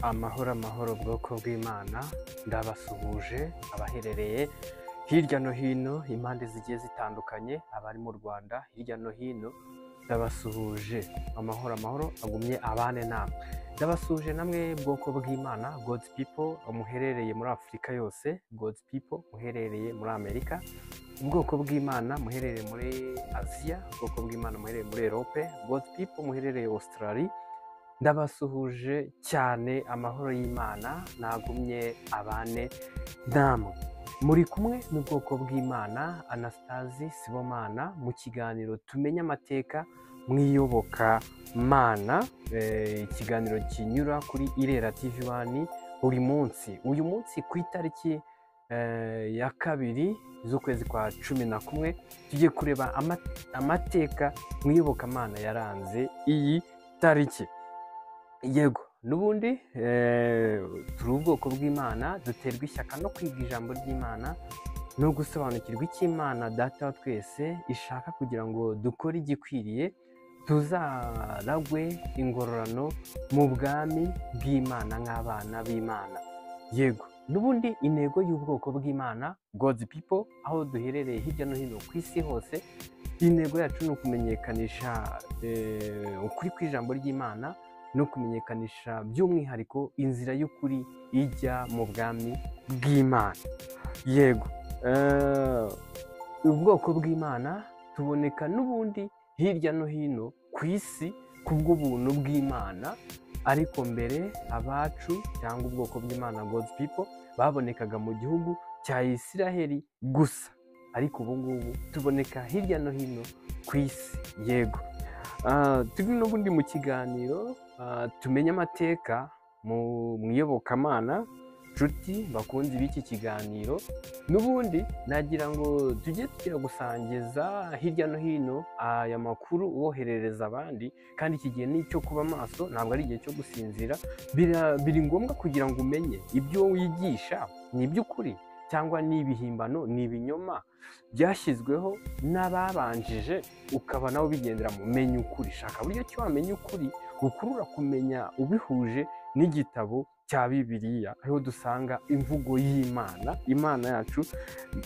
Amahoro amahoro bwoko bw'Imana, ndabasuhuje abaherereye hirya no hino impande zigiye zitandukanye, abari mu Rwanda hirya no hino ndabasuhuje, amahoro amahoro agumye abane namwe. Ndabasuhuje namwe bwoko bw'Imana, God's people muherereye muri Afurika yose, God's people muherereye muri Amerika, ubwoko bw'Imana muherereye muri Aziya, ubwoko bw'Imana muherereye muri Europe, God's people muherereye Australia, ndabasuhuje cyane, amahoro y'Imana nagumye abane namwe. Muri kumwe n'ubwoko bw'Imana Anastasi Sibomana mu kiganiro Tumenye Amateka mu Iyobokamana, ikiganiro kinyura kuri Irera TV 1 buri munsi. Uyu munsi ku itariki ya 2 z'ukwezi kwa 11 tugiye kureba amateka mu iyobokamana yaranze iyi tariki. Yego, n'ubundi turi ubwoko bw'Imana, duterwa ishyaka no kwiga ijambo ry'Imana no gusobanukirwa icyo Imana Data wa twese ishaka kugira ngo dukore igikwiriye, tuzaragwe ingororano mu bwami bw'Imana nk'abana b'Imana. Yego, n'ubundi intego y'ubwoko bw'Imana, God's people, aho duherereye hirya no hino ku isi hose, intego yacu ni ukumenyekanisha ukuri kw'ijambo ry'Imana no kumenyekanisha by'umwihariko inzira y'ukuri ijya mu bwami bw'Imana. Yego, ubwoko bw'Imana tuboneka n'ubundi hirya no hino ku isi kubw'ubuntu bw'Imana, ariko mbere abacu cyangwa ubwoko bw'Imana God's people babonekaga mu gihugu cya Isiraheli gusa, ariko ubu ngubu tuboneka hirya no hino ku isi. Yego, turi n'ubundi mu kiganiro Tumenye Amateka mu iyobokamana. Nshuti bakunzi b'iki kiganiro, n'ubundi nagira ngo tujye tugira gusangiza hirya no hino aya makuru woherereza abandi, kandi iki gihe ni icyo kuba maso, ntabwo ari igihe cyo gusinzira. Biri ngombwa kugira ngo umenye ibyo wigisha ni iby'ukuri cyangwa ni ibihimbano, ni ibinyoma byashyizweho n'ababanjije, ukaba nawe ubigendera mu menya ukuri. Shaka buryo ki wamenya ukuri ukurura kumenya ubihuje n'igitabo cya Bibiliya, ariho dusanga imvugo y'Imana, Imana yacu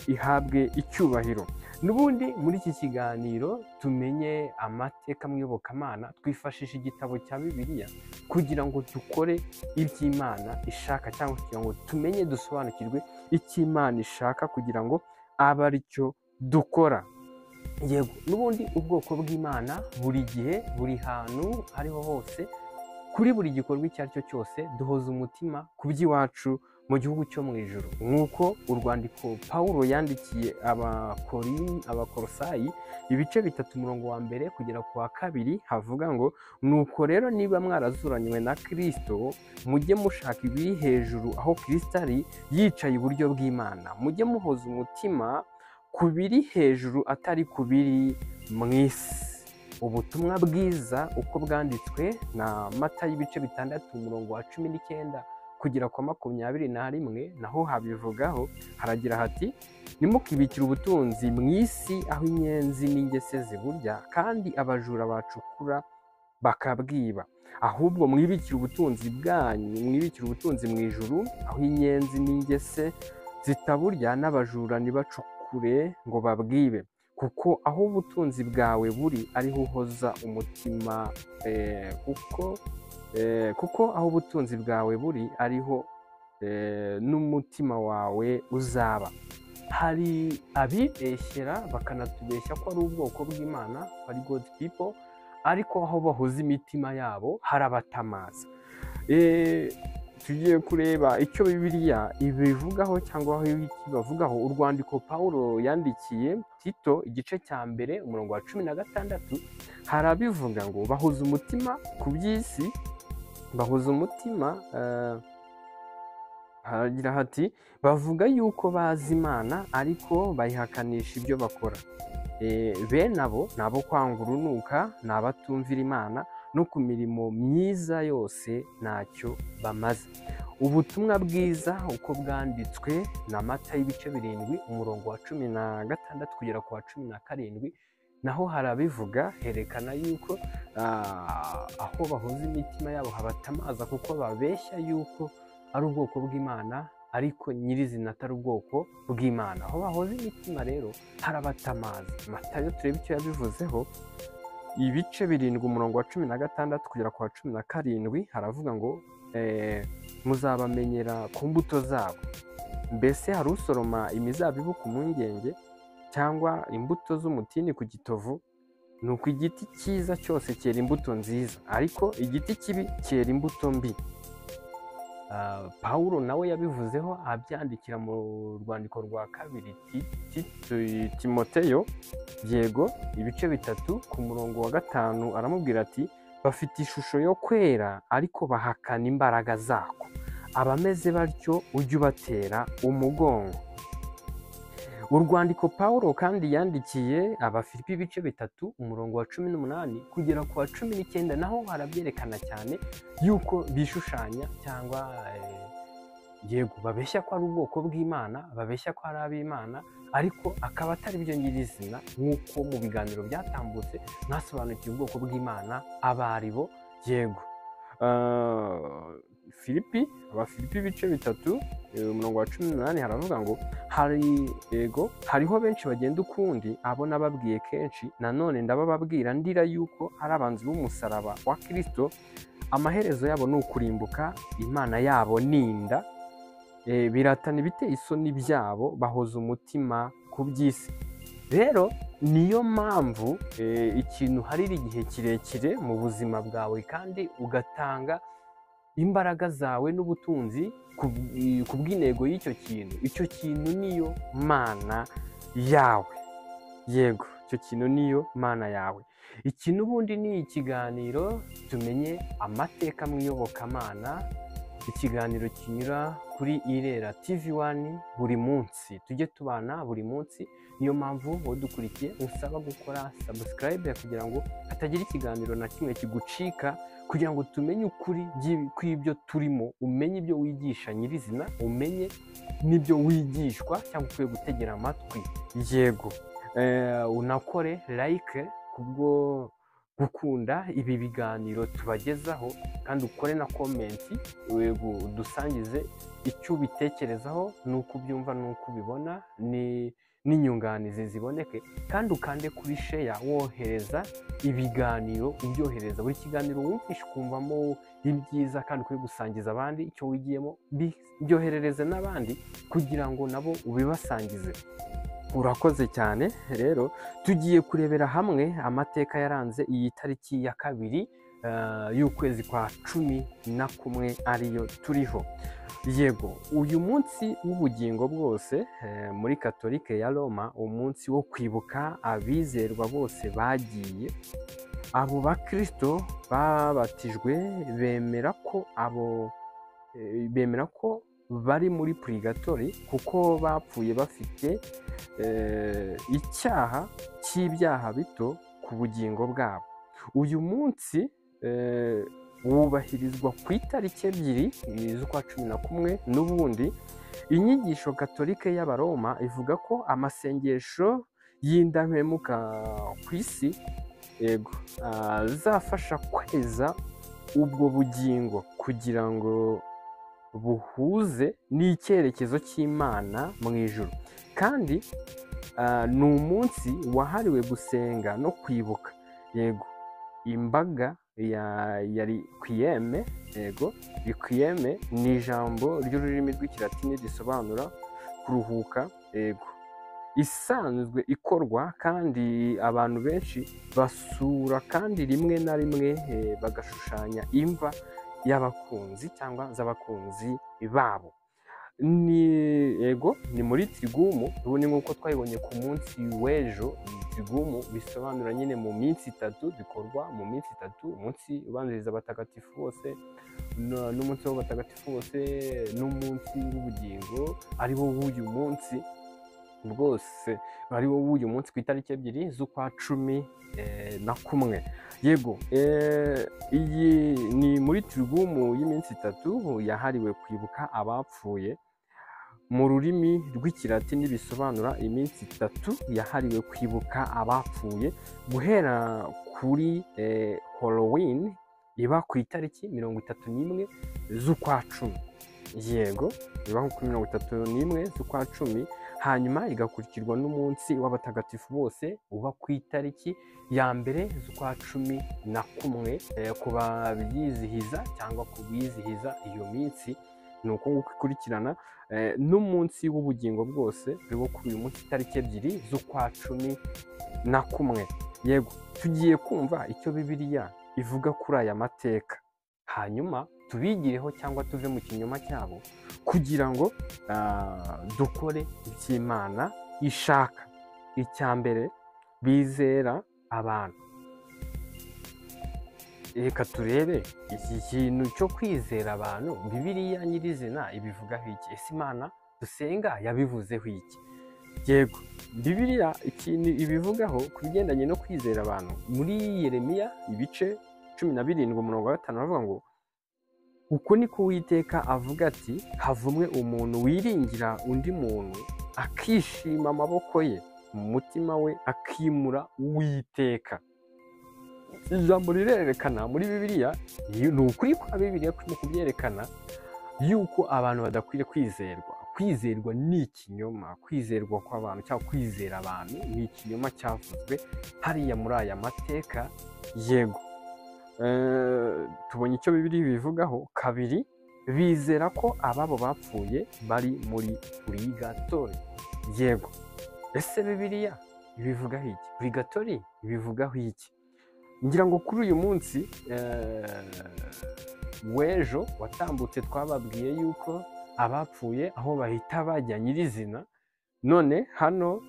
ihabwe icyubahiro. N'ubundi muri iki kiganiro Tumenye Amateka mu Iyobokamana twifashisha igitabo cya Bibiliya kugira ngo dukore iby'Imana ishaka, cyangwa kugira ngo tumenye dusobanukirwe icyo Imana ishaka kugira ngo abe aricyo dukora. Yego, n'ubundi ubwoko bw'Imana buri gihe, buri hantu ariho hose, kuri buri gikorwa icyo ari cyo cyose, duhoza umutima ku by'iwacu mu gihugu cyo mu ijuru, nk'uko urwandiko Pawulo yandikiye Abakorosayi ibice 3 umurongo wa 1 kugera ku wa 2 havuga ngo: nuko rero niba mwarazuranywe na Kristo, mujye mushaka ibiri hejuru aho Kristo ari yicaye iburyo bw'Imana, mujye muhoza umutima ku biri hejuru atari ku biri mu isi. Ubutumwa bwiza uko bwanditswe na Matayo ibice 6 umurongo wa 19 kugera kwa 21, naho habivugaho haragira hati: ntimukibikire ubutunzi mu isi aho inyenzi n'ingese ziburya kandi abajura bacukura bakabwiba, ahubwo mwibikire ubutunzi bwanyu, mwibikire ubutunzi mu ijuru aho inyenzi n'ingese zitaburya n'abajura ntibacukure ngo babwibe, kuko aho ubutunzi bwawe buri ariho uhoza umutima, kuko aho ubutunzi bwawe buri ariho n'umutima wawe uzaba. Hari abibeshyera bakanatubeshya ko ari ubwoko bw'Imana, ari God's people, ariko aho bahoza imitima yabo harabatamaza. Tugiye kureba icyo Bibiliya ibivugaho cyangwa aho bavugaho. Urwandiko Pawulo yandikiye Tito igice cya 1 umurongo wa 16 harabivuga ngo: bahoza umutima ku by'isi, bahoza umutima, haragira hati: bavuga yuko bazi Imana ariko bayihakanisha ibyo bakora. Bene abo ni abo kwanga urunuka, ni abatumvira Imana, no ku mirimo myiza yose ntacyo bamaze. Ubutumwa bwiza uko bwanditswe na Matayo ibice 7 umurongo wa 16 kugera ku wa 17, naho harabivuga, herekana yuko Aho bahoza imitima yabo habatamaza, kuko babeshya yuko ari ubwoko bw'Imana ariko nyirizina atari ubwoko bw'Imana. Aho bahoza imitima rero harabatamaza. Matayo turebe icyo yabivuzeho, ibice 7 umurongo wa 16 kugera ku wa 17, haravuga ngo muzabamenyera ku mbuto zabo. Mbese hari usoroma imizabibu ku mpungenge cyangwa imbuto z'umutini ku gitovu? Nuko igiti cyiza cyose cyera imbuto nziza, ariko igiti kibi cyera imbuto mbi. Pawulo nawe yabivuzeho abyandikira mu rwandiko rwa 2 Timoteyo, yego, ibice 3 ku murongo wa 5, aramubwira ati bafite ishusho yo kwera ariko bahakana imbaraga zako, abameze batyo ujye ubatera umugongo. Urwandiko Pawulo kandi yandikiye Abafilipi ibice 3 umurongo wa 18 kugera ku wa 19, naho harabyerekana cyane yuko bishushanya cyangwa yego babeshya ko ari ubwoko bw'Imana, babeshya ko ari ab'Imana, ariko akaba atari byo nyirizina, nk'uko mu biganiro byatambutse mwasobanukiwe ubwoko bw'Imana abaribo. Yego, Filipi, Abafilipi ibice 3 umurongo wa 18 haravuga ngo yego hariho benshi bagenda ukundi, abo nababwiye kenshi, nanone ndabababwira ndira yuko ari abanzi b'umusaraba wa Kristo, amaherezo yabo ni ukurimbuka, Imana yabo ni inda, biratana ibiteye isoni byabo, bahoza umutima ku by'isi. Rero niyo mpamvu ikintu harira igihe kirekire mu buzima bwawe kandi ugatanga imbaraga zawe n'ubutunzi ku bw'intego y'icyo kintu, icyo kintu niyo mana yawe. Yego, icyo kintu niyo mana yawe. Iki n'ubundi ni ikiganiro tumenye amateka mu iyobokamana, ikiganiro kinyura kuri Irera TV 1 buri munsi, tujye tubana buri munsi. Niyo mpamvu wowe dukurikiye usaba gukora subscribe kugira ngo hatagira ikiganiro na kimwe kigucika, kugira ngo tumenye ukuri kw'ibyo turimo, umenye ibyo wigisha nyirizina, umenye n'ibyo wigishwa cyangwa ukwiye gutegera amatwi. Yego, unakore like kubwo gukunda ibi biganiro tubagezaho, kandi ukore na comment, yego udusangize icyo ubitekerezaho, n'uko ubyumva n'uko ubibona, n'inyunganizi ziboneke, kandi ukande kuri share wohereza ibiganiro, ubyohereza buri kiganiro wumvishe ukumvamo ibyiza kandi ukwiye gusangiza abandi icyo wigiyemo, byoherereze n'abandi kugira ngo nabo ubibasangize. Urakoze cyane. Rero tugiye kurebera hamwe amateka yaranze iyi tariki ya 2 y'ukwezi kwa 11 ariyo turiho. Yego, uyu munsi w'ubugingo bwose muri Katolike ya Roma, umunsi wo kwibuka abizerwa bose bagiye, abo bakristo babatijwe bemera ko bari muri purigatori kuko bapfuye bafite icyaha cy'ibyaha bito ku bugingo bwabo. Uyu munsi wubahirizwa ku itariki 2 z'ukwa 11. N'ubundi inyigisho Katolike y'Abaroma ivuga ko amasengesho y'indahemuka ku isi, yego, azafasha kweza ubwo bugingo kugira ngo buhuze n'icyerekezo cy'Imana mu ijuru. Kandi ni umunsi wahariwe gusenga no kwibuka. Yego, imbaga ya requiem, yego, requiem ni ijambo ry'ururimi rw'ikilatini risobanura kuruhuka, yego, isanzwe ikorwa kandi abantu benshi basura kandi rimwe na rimwe bagashushanya imva y'abakunzi cyangwa z'abakunzi babo. Ni yego, ni muri Trigumu, ubu ni nk'uko twabibonye ku munsi w'ejo. Trigumu bisobanura nyine mu minsi 3, bikorwa mu minsi 3, umunsi ubanziriza abatagatifu bose, n'umunsi w'abatagatifu bose, n'umunsi w'ubugingo ari wo w'uyu munsi bwose, ari wo w'uyu munsi ku itariki 2 z'ukwa 11. Yego, iyi ni muri Trigumu y'iminsi 3 yahariwe kwibuka abapfuye. Mu rurimi rw'ikilatini bisobanura iminsi 3 yahariwe kwibuka abapfuye, guhera kuri Halloween iba ku itariki 31 z'ukwa cumi. Yego, iba kuri 31 z'ukwa cumi, hanyuma igakurikirwa n'umunsi w'abatagatifu bose uba ku itariki ya 1 z'ukwa 11 ku babyizihiza cyangwa ku bizihiza iyo minsi. Ni uko nguko ikurikirana, n'umunsi w'ubugingo bwose uriwo kuri uyu munsi itariki 2 z'ukwa 11. Yego, tugiye kumva icyo Bibiliya ivuga kuri aya mateka, hanyuma tubigireho cyangwa tuve mu kinyoma cyabo kugira ngo dukore iby'Imana ishaka. Icya mbere, bizera abantu. Reka turebe iki kintu cyo kwizera abantu, Bibiliya nyirizina ibivugaho iki? Ese Imana dusenga yabivuzeho iki? Yego, Bibiliya ikintu ibivugaho ku bigendanye no kwizera abantu, muri Yeremiya ibice 17 umurongo wa 5 baravuga ngo uku niko Uwiteka avuga ati havumwe umuntu wiringira undi muntu akishima amaboko ye mu mutima we akimura Uwiteka. Ijambo rirerekana muri Bibiliya, ni ukuri kwa Bibiliya kurimo kubyerekana yuko abantu badakwiye kwizerwa. Kwizerwa ni ikinyoma, kwizerwa kw'abantu cyangwa kwizera abantu ni ikinyoma cyavuzwe hariya muri aya mateka. Yego, tubonye icyo Bibiliya bivugaho. Kabiri, bizera ko ababo bapfuye bari muri purigatori. Yego, ese Bibiliya ibivugaho iki? Purigatori ibivugaho iki? Ngira ngo kuri uyu munsi w'ejo watambutse twababwiye yuko abapfuye aho bahita bajya nyirizina. None hano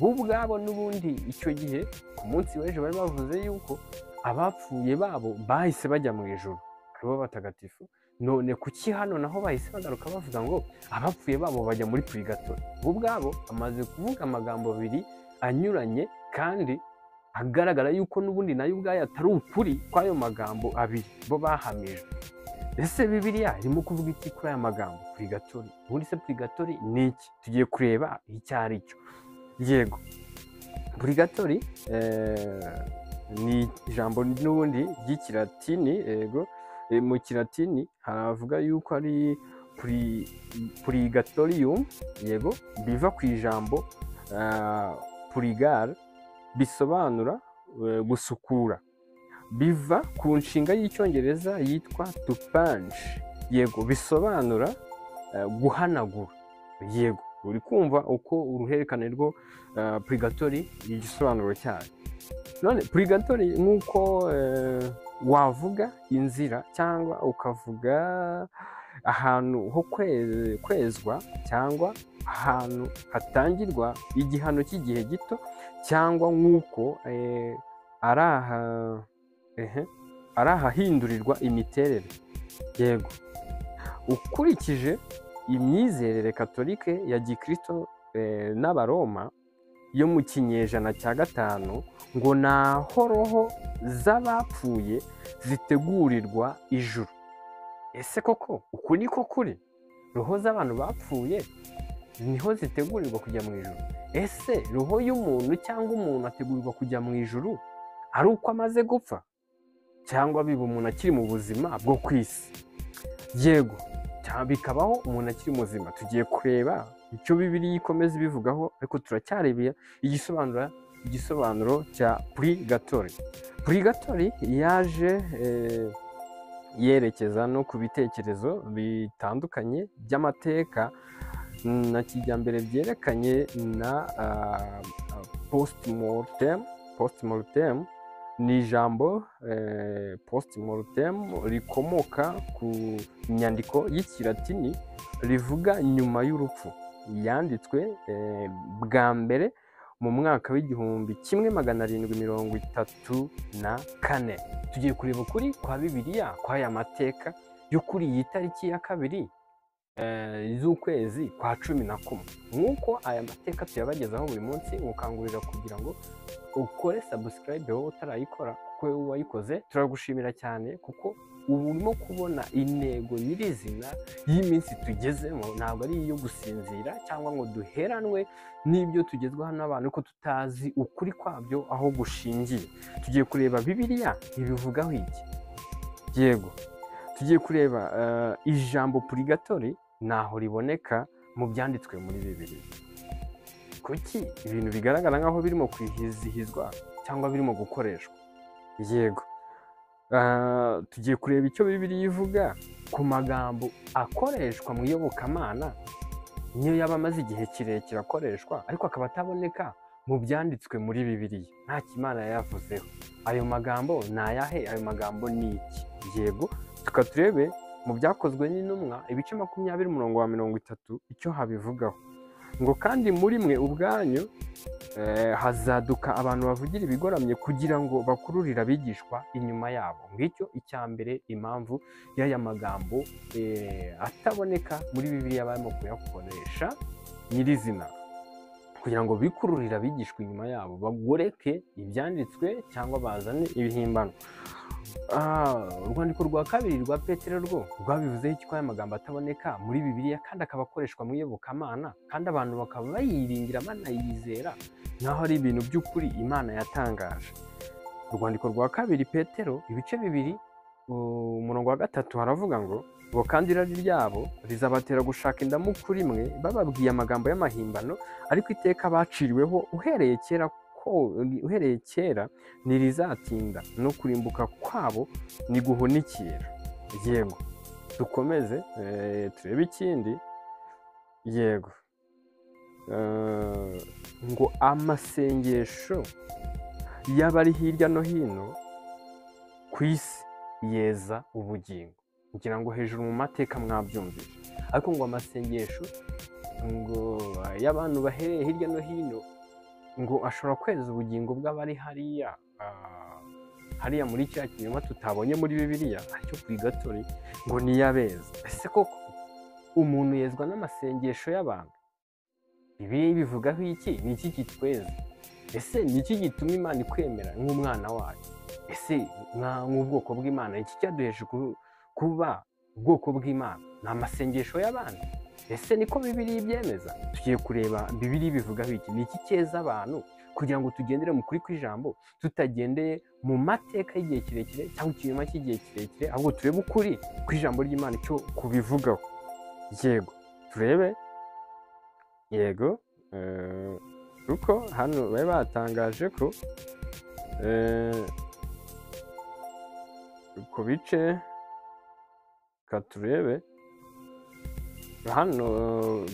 bo ubwabo n'ubundi icyo gihe ku munsi w'ejo bari bavuze yuko abapfuye babo bahise bajya mu ijuru aribo batagatifu. None kuki hano naho bahise bagaruka bavuga ngo abapfuye babo bajya muri purigatori? Bo ubwabo bamaze kuvuga amagambo abiri anyuranye kandi agaragara yuko n'ubundi nayo ubwayo atari ukuri kw'ayo magambo abiri bo bahamije. Ese Bibiliya irimo kuvuga iki kuri aya magambo purigatori? Ubundi se purigatori ni iki? Tugiye kureba icyo ari cyo. Yego, purigatori ni ijambo n'ubundi ry'ikilatini. Yego, mu kilatini haravuga yuko ari purigatorium. Yego, biva ku ijambo purigare bisobanura gusukura, biva ku nshinga y'icyongereza yitwa to punch. Yego, bisobanura guhanagura. Yego, uri kumva uko uruhererekane rwo purigatori igisobanuro cyayo. None purigatori nk'uko wavuga inzira cyangwa ukavuga ahantu ho kwezwa cyangwa ahantu hatangirwa igihano cy'igihe gito, cyangwa nk'uko ari ahahindurirwa imiterere. Yego, ukurikije imyizerere katolike ya gikristo n'abaroma yo mu kinyejana cya 5, ngo naho roho z'abapfuye zitegurirwa ijuru. Ese koko uku niko kuri? Roho z'abantu bapfuye niho zitegurirwa kujya mu ijuru? Ese roho y'umuntu cyangwa umuntu ategurirwa kujya mu ijuru ari uko amaze gupfa, cyangwa biba umuntu akiri mu buzima bwo ku isi? Yego, bikabaho umuntu akiri muzima. Tugiye kureba icyo Bibiliya ikomeza ibivugaho, ariko turacyarebera igisobanuro cya purigatori. Purigatori yaje yerekeza no ku bitekerezo bitandukanye by'amateka na kijyambere byerekanye na postmortem. Postmortem ni ijambo postmortem rikomoka ku nyandiko y'ikilatini rivuga nyuma y'urupfu, yanditswe bwa mbere mu mwaka w'1734. Tugiye kureba ukuri kwa Bibiliya kw'aya mateka yo kuri iyi tariki ya 2 z'ukwezi kwa 11. Nk'uko aya mateka tuyabagezaho buri munsi, nkukangurira kugira ngo ukore subscribe wowe utarayikora, kuko wowe wayikoze turagushimira cyane, kuko Ubu urimo kubona intego nyirizina y'iminsi tugezemo, ntabwo ari iyo gusinzira cyangwa ngo duheranwe n'ibyo tugezwaho n'abantu ariko tutazi ukuri kwabyo aho gushingiye. Tugiye kureba Bibiliya ibivugaho iki. Yego, tugiye kureba ijambo purigatori ntaho riboneka mu byanditswe muri Bibiliya. Kuki ibintu bigaragara nk'aho birimo kwizihizwa cyangwa birimo gukoreshwa? Yego, tugiye kureba icyo Bibiliya ivuga ku magambo akoreshwa mu iyobokamana, niyo yaba amaze igihe kirekire akoreshwa ariko akaba ataboneka mu byanditswe muri Bibiliya, nta Imana yayavuzeho. Ayo magambo ni ayahe? Ayo magambo ni iki? Yego, tuka turebe mu Byakozwe n'Intumwa ibice 20 umurongo wa 30 icyo habivugaho. Ngo kandi muri mwe ubwanyu hazaduka abantu bavugira ibigoramye kugira ngo bakururire abigishwa inyuma yabo. Ngicyo icya mbere, impamvu y'aya magambo ataboneka muri Bibiliya barimo kuyakoresha nyirizina, kugira ngo bikururire abigishwa inyuma yabo, bagoreke ibyanditswe cyangwa bazane ibihimbano. Urwandiko rwa kabiri rwa Petero rwo rwabivuzeho iki, ko aya magambo ataboneka muri Bibiliya kandi akaba akoreshwa mu iyobokamana, kandi abantu bakaba bayiringira banayizera nkaho ari ibintu by'ukuri Imana yatangaje. Urwandiko rwa kabiri Petero ibice 2 umurongo wa 3 haravuga ngo kandi irari ryabo rizabatera gushaka indamu kuri mwe, bababwiye amagambo y'amahimbano, ariko iteka baciriweho uhereye kera ntirizatinda, no kurimbuka kwabo niguhunikira. Yego, dukomeze turebe ikindi. Yego, ngo amasengesho y'abari hirya no hino ku isi yeza ubugingo. Ngira ngo hejuru mu mateka mwabyumvise, ariko ngo amasengesho ngo y'abantu bahereye hirya no hino ngo ashobora kweza ubugingo bw'abari hariya hariya muri cya kinyoma tutabonye muri Bibiliya, aricyo purigatori, ngo niyabeza. Ese koko umuntu yezwa n'amasengesho y'abantu? Bibiliya ibivugaho iki? Ni iki kitweza? Ese ni iki gituma Imana ikwemera nk'umwana wayo? Ese nk'ubwoko bw'Imana, iki cyaduhesha kuba ubwoko bw'Imana? Ni amasengesho y'abantu? Ese niko Bibiliya ibyemeza? Tugiye kureba Bibiliya ibivugaho iki. Ni iki cyeza abantu kugira ngo tugendere mu kuri kw'ijambo, tutagendeye mu mateka y'igihe kirekire cyangwa ikinyoma cy'igihe kirekire, ahubwo turebe ukuri kw'ijambo ry'Imana icyo kubivugaho. Yego, turebe. Yego, kuko hano bari batangaje ko ku bice, turebe hano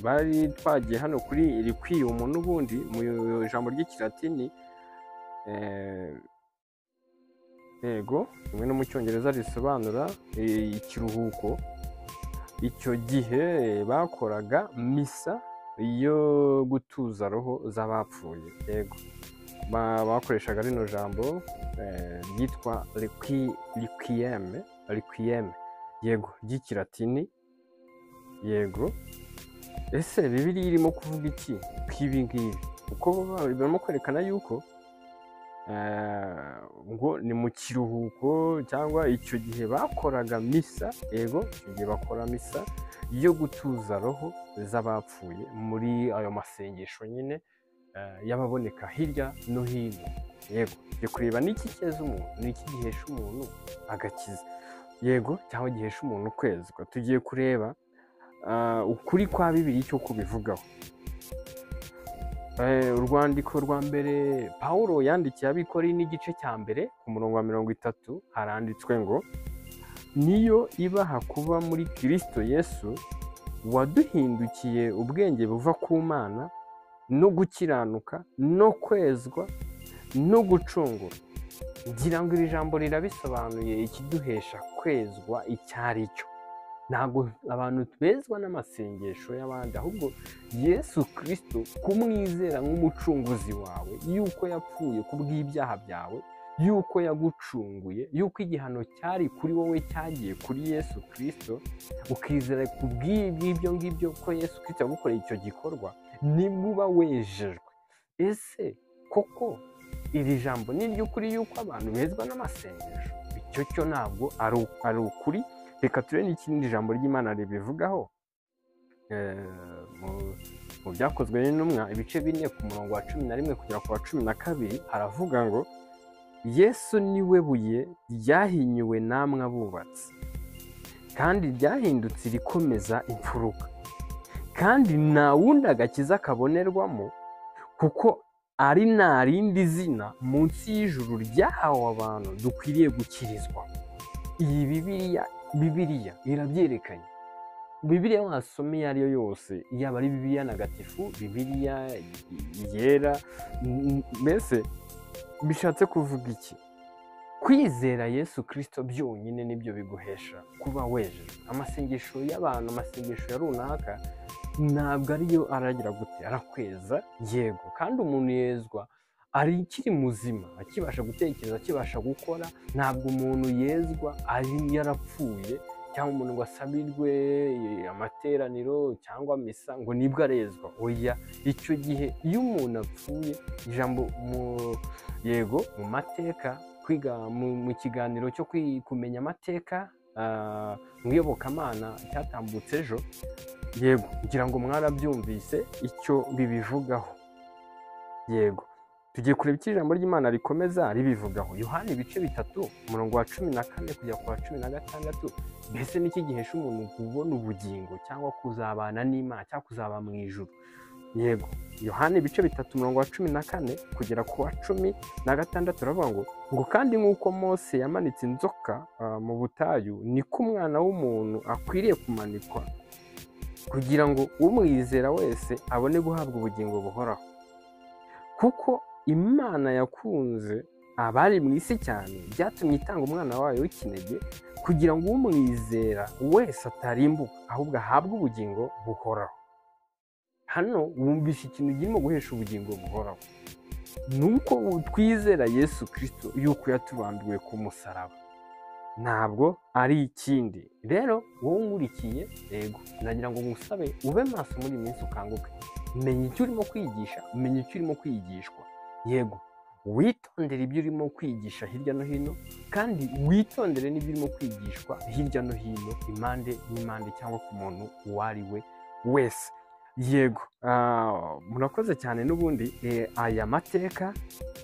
bari twagiye hano kuri requiem n'ubundi mu ijambo ry'ikilatini, yego, rimwe no mu cyongereza risobanura ikiruhuko. Icyo gihe bakoraga misa yo gutuza roho z'abapfuye. Yego, bakoreshaga rino jambo ryitwa requiem, yego, ry'ikilatini. Yego, ese Bibiliya irimo kuvuga iki kw'ibi ngibi? Kuko barimo kwerekana yuko ngo ni mu kiruhuko cyangwa icyo gihe bakoraga misa. Yego, icyo gihe bakora misa yo gutuza roho z'abapfuye muri ayo masengesho nyine y'ababoneka hirya no hino. Yego, tugiye kureba n'iki cyeza umuntu, n'iki gihesha umuntu agakiza, yego, cyangwa gihesha umuntu kwezwa. Tugiye kureba ukuri kwa Bibiliya icyo kubivugaho. Urwandiko rwa mbere Pawulo yandikiye Abikorinto n'igice cya mbere ku murongo wa 30 haranditswe ngo niyo ibaha kuba muri Kristo Yesu waduhindukiye ubwenge buva ku Mana no gukiranuka no kwezwa no gucungura. Ngira ngo iri jambo rirabisobanuye ikiduhesha kwezwa icyo ari cyo. Ntabwo abantu bezwa n'amasengesho y'abandi, ahubwo Yesu Kristo kumwizera nk'umucunguzi wawe, yuko yapfuye kubw'ibyaha byawe, yuko yagucunguye, yuko igihano cyari kuri wowe cyagiye kuri Yesu Kristo, ukizera kubw'ibyo ngibyo ko Yesu Kristo yagukoreye icyo gikorwa, nibwo uba wejejwe. Ese koko iri jambo ni iry'ukuri yuko abantu bezwa n'amasengesho? Icyo cyo ntabwo ari ukuri. Reka turebe n'ikindi jambo ry'Imana ribivugaho. Mu Byakozwe n'Intumwa ibice 4 ku murongo wa 11 kugera ku wa 12 haravuga ngo Yesu niwe buye ryahinyuwe namwe abubatsi, kandi ryahindutse irikomeza imfuruka, kandi nta wundi agakiza kabonerwamo, kuko ari nta rindi zina munsi y'ijuru ryahawe abantu dukwiriye gukirizwa. Iyi Bibiliya irabyerekanye. Bibiliya wasoma iyo ari yo yose, yaba ari Bibiliya ntagatifu, Bibiliya yera, mbese bishatse kuvuga iki? Kwizera Yesu Kristo byonyine nibyo biguhesha kuba wejejwe. Amasengesho y'abantu, amasengesho ya runaka ntabwo ariyo aragira gute, arakweza. Yego, kandi umuntu yezwa ari akiri muzima, akibasha gutekereza, akibasha gukora. Ntabwo umuntu yezwa ari yarapfuye, cyangwa umuntu ngo asabirwe amateraniro cyangwa misa ngo nibwo arezwa. Oya, icyo gihe iyo umuntu apfuye, ijambo yego mu mateka, kwiga mu kiganiro cyo kumenya amateka mu iyobokamana cyatambutse ejo, yego ngira ngo mwarabyumvise icyo bibivugaho. Yego, tugiye kureba icyo ijambo ry'Imana rikomeza ribivugaho. Yohani ibice 3 umurongo wa 14 kugera ku wa 16. Mbese niki gihesha umuntu kubona ubugingo cyangwa kuzabana n'Imana cyangwa kuzaba mu ijuru? Yego, Yohani ibice 3 umurongo wa 14 kugera ku wa 16 uravuga ngo kandi nk'uko Mose yamanitse inzoka mu butayu, niko umwana w'umuntu akwiriye kumanikwa, kugira ngo umwizera wese abone guhabwa ubugingo buhoraho. Kuko Imana yakunze abari mu isi cyane, byatumye itanga umwana wayo w'ikinege, kugira ngo umwizera wese atarimbuka, ahubwo ahabwe ubugingo buhoraho. Hano wumvisha ikintu kirimo guhesha ubugingo buhoraho, nuko twizera Yesu Kristo yuko yatubambiwe ku musaraba, ntabwo ari ikindi. Rero wowe unkurikiye, yego nagira ngo ngusabe ube maso muri iyi minsi, ukanguke, menya icyo urimo kwigisha, menya icyo urimo kwigishwa. Yego, witondere ibyo urimo kwigisha hirya no hino, kandi witondere n'ibyo urimo kwigishwa hirya no hino, impande n'impande, cyangwa ku muntu uwo ari we wese. Yego, murakoze cyane. N'ubundi aya mateka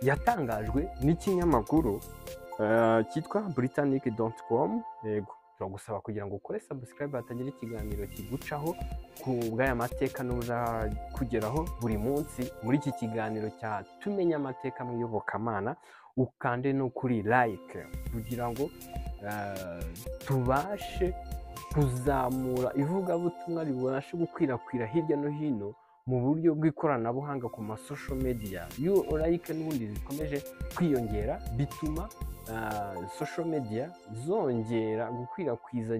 yatangajwe n'ikinyamakuru cyitwa britannic.com. Yego, turagusaba kugira ngo ukore subscribe hatagira ikiganiro kigucaho ku bw'aya mateka n'uzakugeraho buri munsi muri iki kiganiro cya Tumenya Amateka mu Iyobokamana. Ukande no kuri like kugira ngo tubashe kuzamura ivugabutumwa ribashe gukwirakwira hirya no hino mu buryo bw'ikoranabuhanga ku ma social media. Iyo like n'ubundi zikomeje kwiyongera, bituma social media zongera gukwirakwiza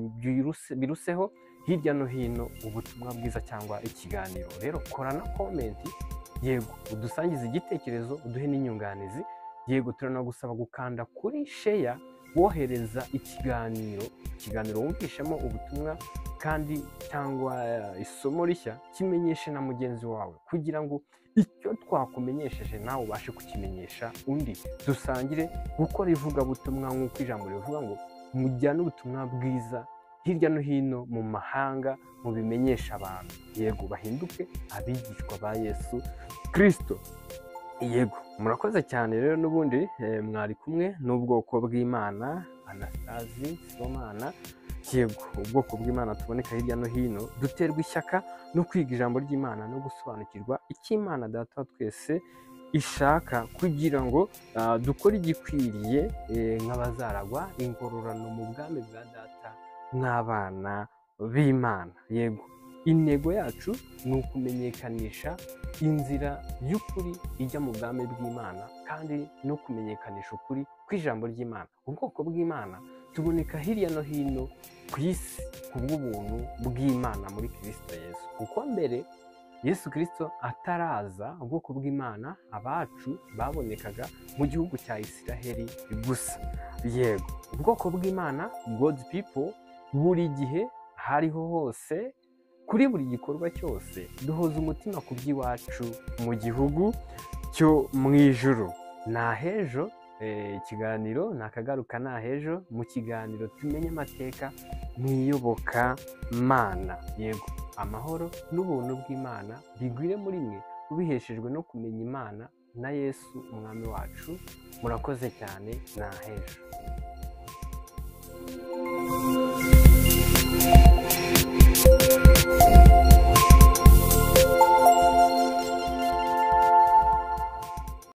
biruseho hirya no hino ubutumwa bwiza cyangwa ikiganiro. Rero kora na comment, yego udusangize igitekerezo, uduhe n'inyunganizi. Yego, turanagusaba gukanda kuri share wohereza ikiganiro wumvishemo ubutumwa kandi cyangwa isomo rishya, kimenyeshe na mugenzi wawe, kugira ngo icyo twakumenyesheje nawe ubashe kukimenyesha undi. Dusangire gukora ivugabutumwa nk'uko ijambo rivuga ngo mujyane ubutumwa bwiza hirya no hino mu mahanga, mubimenyesha abantu, yego bahinduke abigishwa ba Yesu Kristo. Yego, murakoze cyane. Rero n'ubundi mwari kumwe n'ubwoko bw'Imana, Anastasi Sibomana. Yego, ubwoko bw'Imana tuboneka hirya no hino, duterwa ishyaka no kwiga ijambo ry'Imana no gusobanukirwa icyo Imana Data wa twese ishaka, kugira ngo dukore igikwiriye nk'abazaragwa ingororano mu bwami bwa Data nk'abana b'Imana. Yego, intego yacu ni ukumenyekanisha inzira y'ukuri ijya mu bwami bw'Imana, kandi no kumenyekanisha ukuri kw'ijambo ry'Imana. Ubwoko bw'Imana tuboneka hirya no hino ku isi ku bw'ubuntu bw'Imana muri Kristo Yesu. Kuko mbere Yesu Kristo ataraza, ubwoko bw'Imana abacu babonekaga mu gihugu cya Isiraheli gusa. Yego, ubwoko bw'Imana, God's people, buri gihe hariho hose, kuri buri gikorwa cyose duhoza umutima ku by'iwacu mu gihugu cyo mu ijuru. Nahejo Ikiganiro nakagaruka nahejo mu kiganiro tumenye amateka mu iyobokamana. Yego, amahoro n'ubuntu bw'Imana bigwire muri mwe, ubiheshejwe no kumenya Imana na Yesu umwami wacu. Murakoze cyane, nahejo.